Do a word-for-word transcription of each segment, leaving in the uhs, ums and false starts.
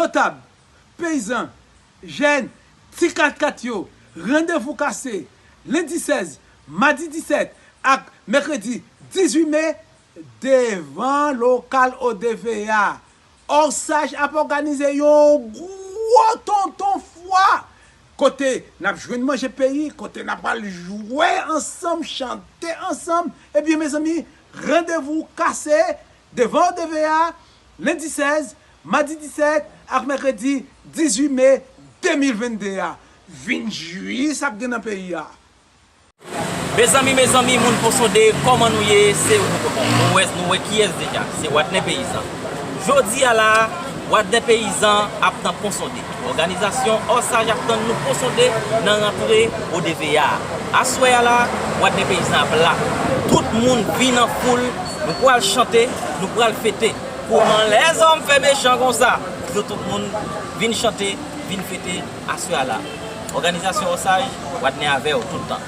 Notab, peyizan, jèn, ti katkat yo, randevou kase, lendi sèz, madi disèt ak mèkredi dizuit me, devan lokal O D V A. Osaj ap òganize yon gwo tonton fwa kote n ap jwenn manje peyi, kote n ap al jwe ansanm, chante ansanm. Ebyen, mezanmi, randevou kase devan O D V A, lendi sèz, madi disèt ak mèkredi dizuit me de mil vennde a. Vin jwi sa k gen nan peyi a. Mezanmi, mezanmi, moun Ponsonde, kòman nou ye? Se nou, nou wè, nou wè kiyès deja? Se Wadner Peyizan. Jodi a la, Wadner Peyizan ap nan Ponsonde. Òganizasyon Osaj ap tann nou Ponsonde nan rantre O D V A. Aswè a la, Wadner Peyizan ap la. Tout moun vin an foul, nou pral chante, nou pral fete. Kòman lèzòm fè mechan konsa? Tout, tout moun vin chante, vin fete aswè a la. Òganizasyon Osaj, Wadner avè w tout tan.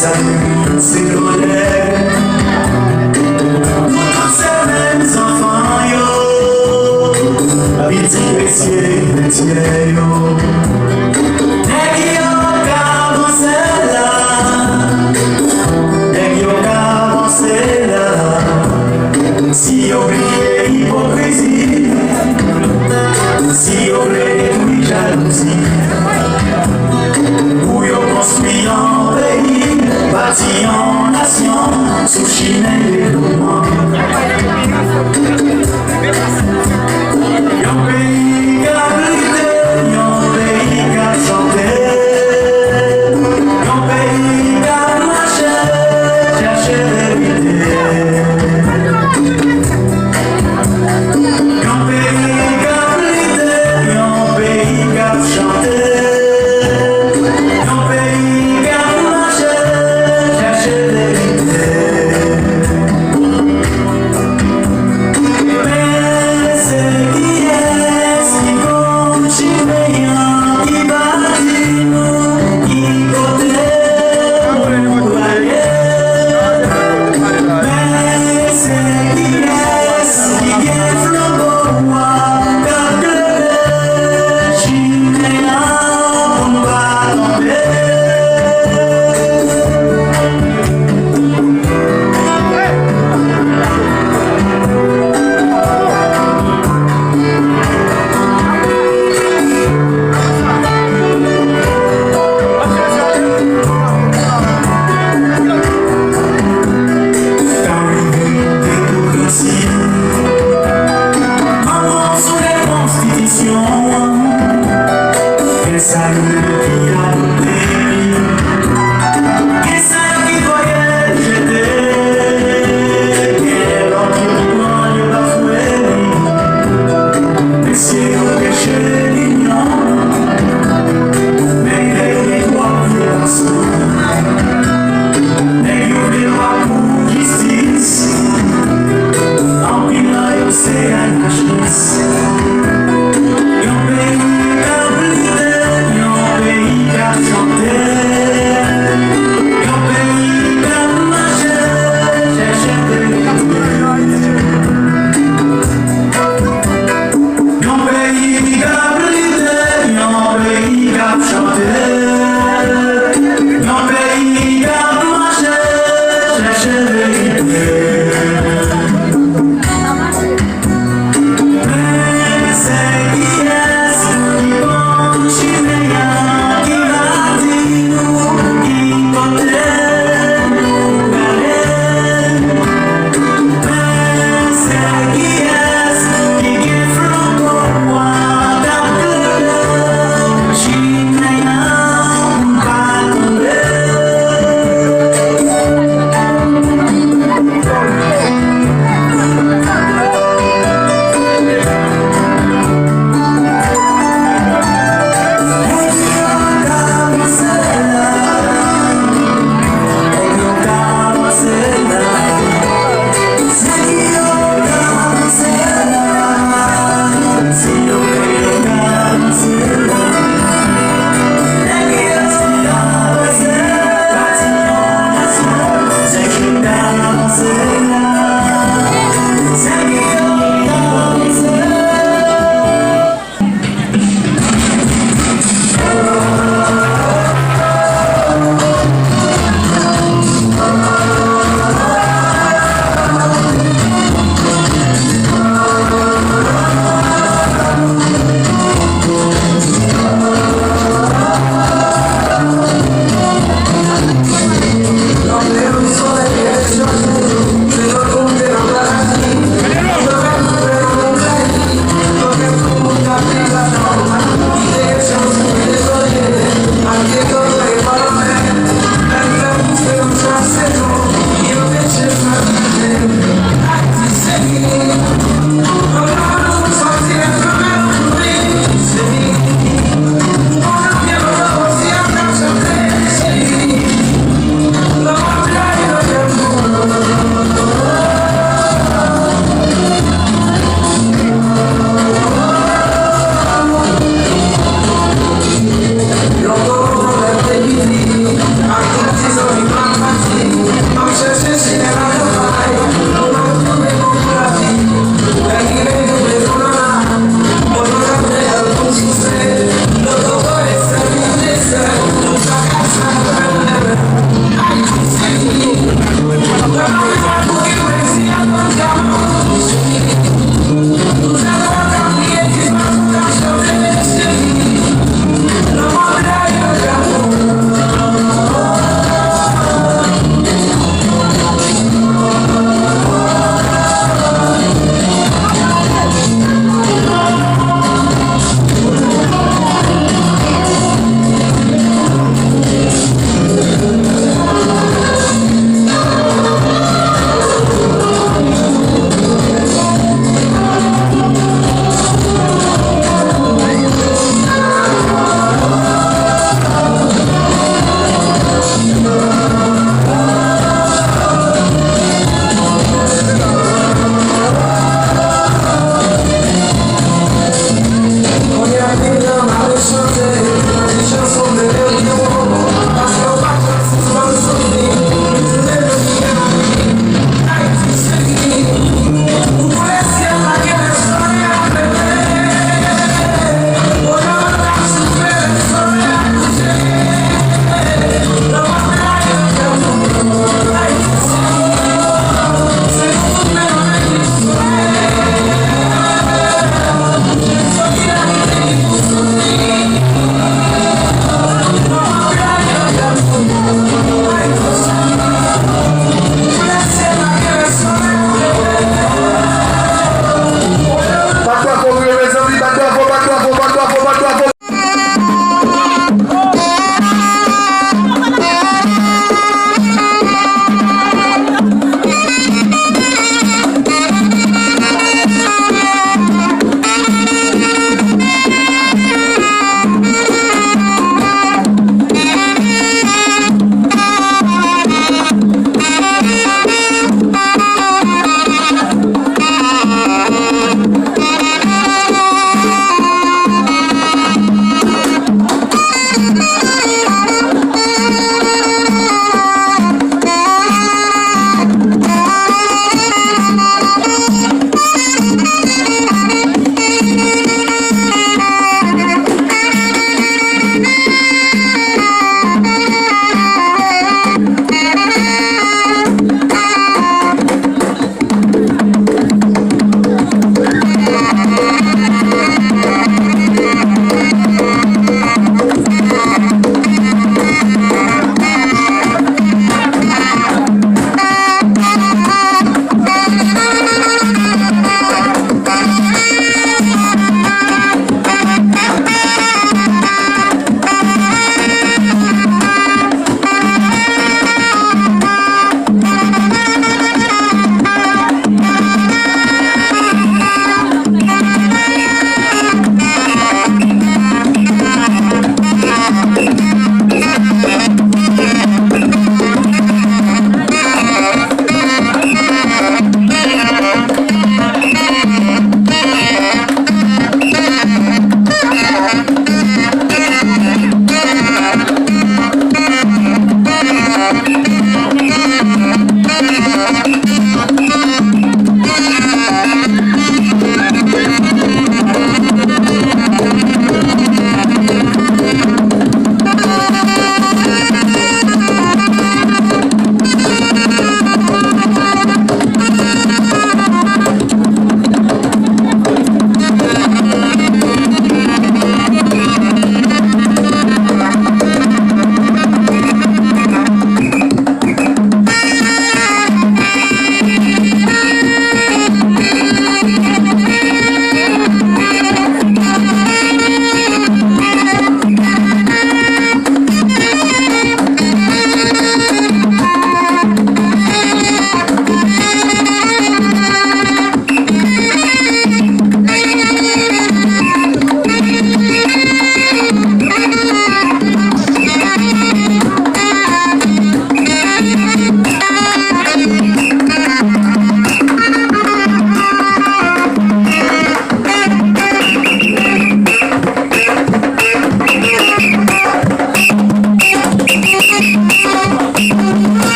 Sa se lonnè. Mwen panse menm zanfan yo, pitit mesye Fetye yo. Nèg yo ka vanse la, nèg yo ka vanse la. Si yo bliye ipokrizi, si yo vle detwi jalouzi, pou yo konstwi yon peyi, bati yon nasyon sou chimen devlopman. Yon peyi k ap lite, yon peyi k ap chante, yon peyi k ap mache, chèche verite. Yon peyi k ap lite, yon peyi k ap chante, yon peyi k ap mache, chèche verite.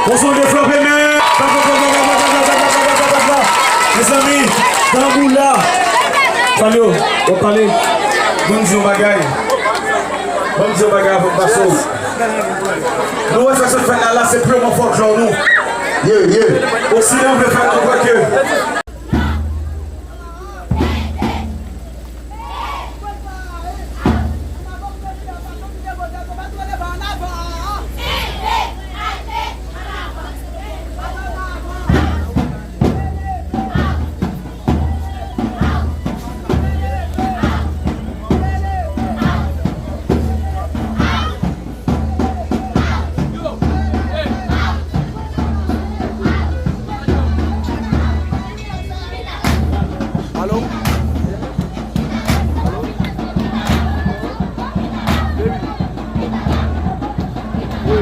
Bon son de frape men. Mezanmi, tanbou la. Panyo, w ap pale. Ban m di yon bagay. Ban m di yon bagay avan m pase w. Nou wè sa k sot fèt la, la se purman fòklò nou. Ye, ye. Oksidan vle fè nou kwè ke Alo? Alo? Baby. Wi.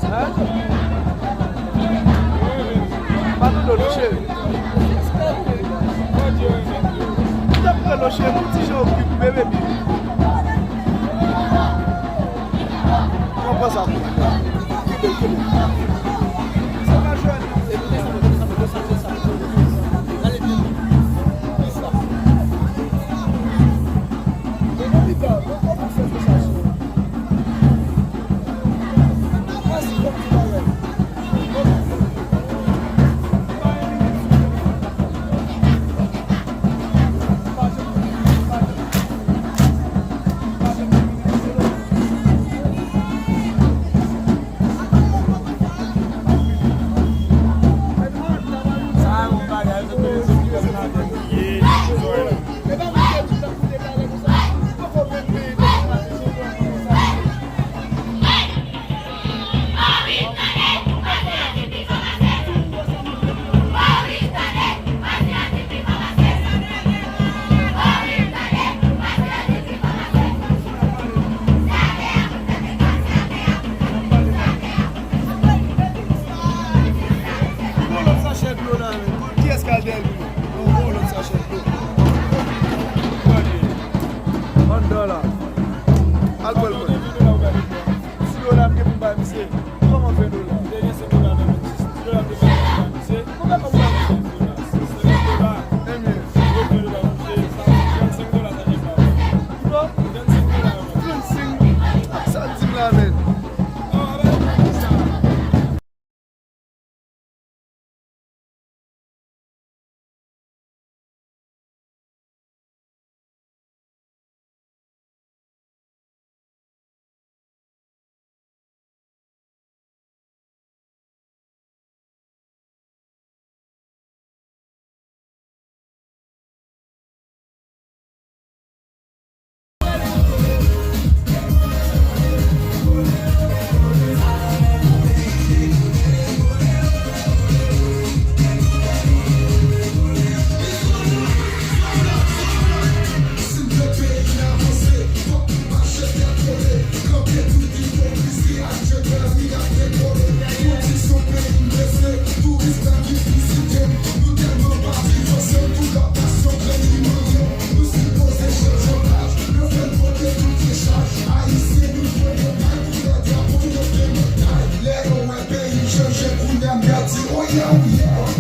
Hein? Pa tande w non, cheri. M t ap pran non, cheri, pou ti jan w ki bebe pi. Pran, pran sa pou mwen. Kenbe, kenbe. Sa va jwenn. Yon lòt sachè dlo la, men. Kiyès k al dèyè l? Yon lòt sachè dlo. Gade. Anndan la. Al pran l mwen. Si dola m gen pou m bay misye, kòman ven dola? Dènye senk dola nan men misye. Si dola m te bay misye, kòman pou bay misye? Senk dola. Ebyen. Yo ven dola misye, sa trannsenk dola sa gen pa. Kibò? Trannsenk dola. Trannsenk? Sa l di m la, men. Se kounye a wi.